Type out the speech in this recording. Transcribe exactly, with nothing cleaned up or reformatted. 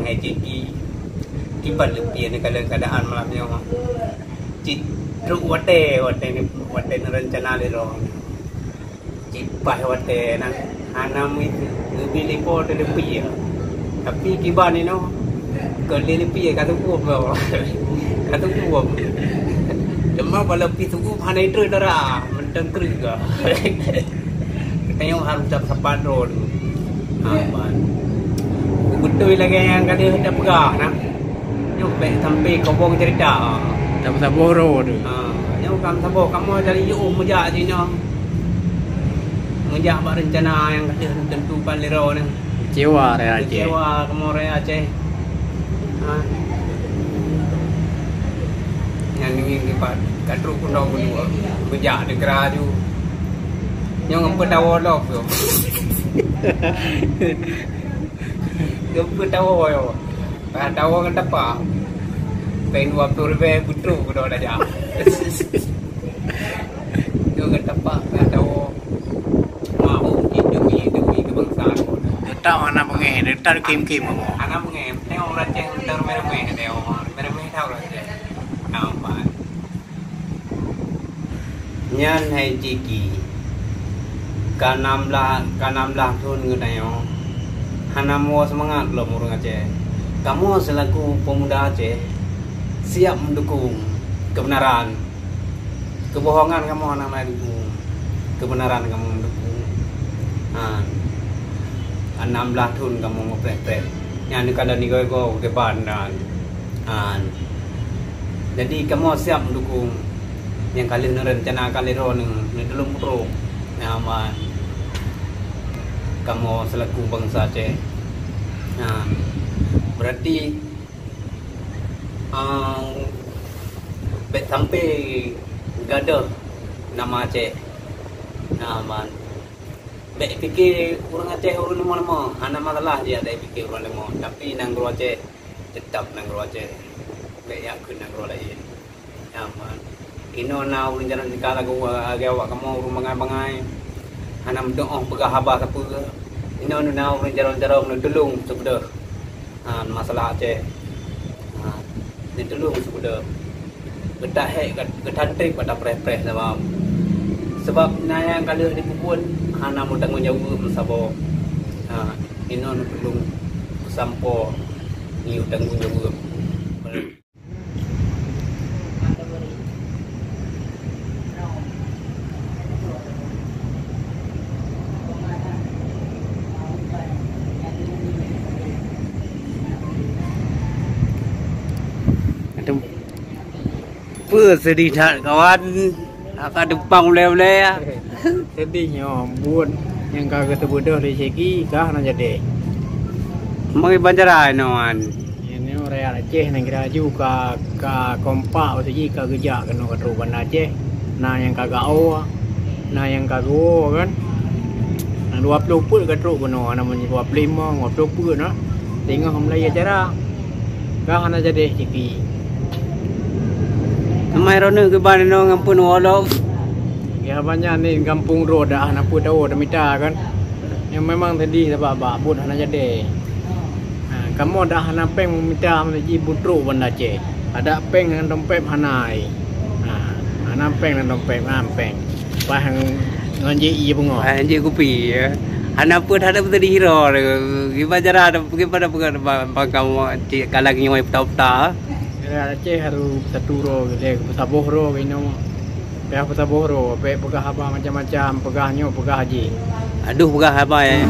Hai Jeki, kiban leupie neukalon keuadaan malam nyoe. Cit trok watèe, watèe ni, watèe neurencana lé droe. Cit paih watèe na, hana meu-, meubi lé po teuleupie. Tapi kiban inoe, kon lé leupie ka teuguom, ka teuguom. Teuma kalau pih teuguom hana itrön dara, mantong kreueh ka. Tanyoe harôh sapat droe dulu. Ha, ban. Beutôi lagèe nyang ka lheueh tapeugah na. Nyoe bèk sampé kobong cerita. Tapeusaboh droe tu. Ha, nyoe ka meusaboh, kamoe dari jiôh meujak jinoe. Meujak bak reuncana nyang ka lheueh neuteuntukan lé droe nyoe. Keucewa raya Aceh. Keucewa kamoe raya Aceh. Ha. Nyan ngieng dipat ka trok keunoe keudua. Meujak di Geraju. Nyoe ngon peutawa lom tu. Ngon peutawa yo. Ka tawa ngon tapa. Pèng dua ploh ribèe beutôi keunoe tajak. Nyoe ngon tapa ka tawa. Mau demi, demi kebangsaan. Tetap hana beungèh, tetap kém-kém apa? Hana beungèh. Tengok ureueng Aceh, ureueng Aceh. Tengok ureueng Aceh. Nampak. Nyan hai Jeki. Ka nam blah, ka nam blah thôn geutanyoe. Hana meuwoe seumangat lom ureueng Aceh. Kamoe seulaku pemuda Aceh siap meudukung keubeunaran. Keubohongan kamoe hana meuduku, keubeunaran kamoe meuduku. Ha. Nam blah thôn kamoe meupreh-preh. Nyan ka lheueh igoe-goe kiban dan, ha. Jadi kamoe siap meudukung nyang ka lheueh neurencanakan lé droeneuh, neutulông putroe. Nyan ban kamoe seulaku bansa Aceh. Ha. Berarti Ah, bèk sampé gadôh nama Aceh. Nah, man. Bèk pike ureueng Aceh ureueng leumah-leumah. Hana masalah jih ada pike ureueng leumah. Tapi nanggroe Aceh tetap nanggroe Aceh. Bèk jak keu nanggroe laén. Nah, man. Inoe na ureueng jalan tika lagoe lagèe awak kamoe ureueng bangai-bangai. Hana meutuoh peugah haba sapeue. Inoe na ureueng jalan-jalan neutulông sibeudôh. Ha, masalah Aceh. Ha, neutulông sibeudôh. Geutak hék, geutantéb, geuta preh-preh sabab. Sabab na nyang ka lheueh jipeubuet hana meutanggong jaweueb meusaboh. Ha, inoe neutulông peusampoe ngieng tanggong jaweueb. Aduh. Peue seudeh that, kawan. Ka tumpang ulèe-ulèe, ya. Seudeh nyoe, buet nyang ka geuseubeudôh lé Syeki ka hana jadi. Meuiban cara inoe, wan. Nyoe rakyat Aceh nanggroe Aceh ka, ka kompak, maksud jih ka geujak keunoe ka trok Banda Aceh. Na nyang ka gao, na nyang ka geuwoe kan. Na dua ploh peuet ka trok keunoe, na dua ploh limong, dua ploh peuet na. Teungoh meulai acara. Ka hana jadi Syeki. Amai droeneuh kiban inoe ngon peunoh olom. Ya, banyak ni gampông droe dah hana peue tawoe tamita kan. Nyang memang seudeh sabab bak buet hana jadi. Ha, kamoe dah hana péng meumita meunyoe jih butrok Banda Aceh. Adak péng ngon dompet hana ai. Ha, hana péng ngon dompet, hana péng. Paih ngon jih ie beungoh. Ah, jih kupi, ya. Hana peue that peue tadi hiro. Kiban cara, kiban peugah bang kamoe cit kalang nyoe peta-peta. Ya, Aceh harus satu ro, dia peusaboh ro inoe. Payah peusaboh ro, bèk peugah haba macam-macam, peugah nyoe, peugah jih. Aduh, peugah haba, ya.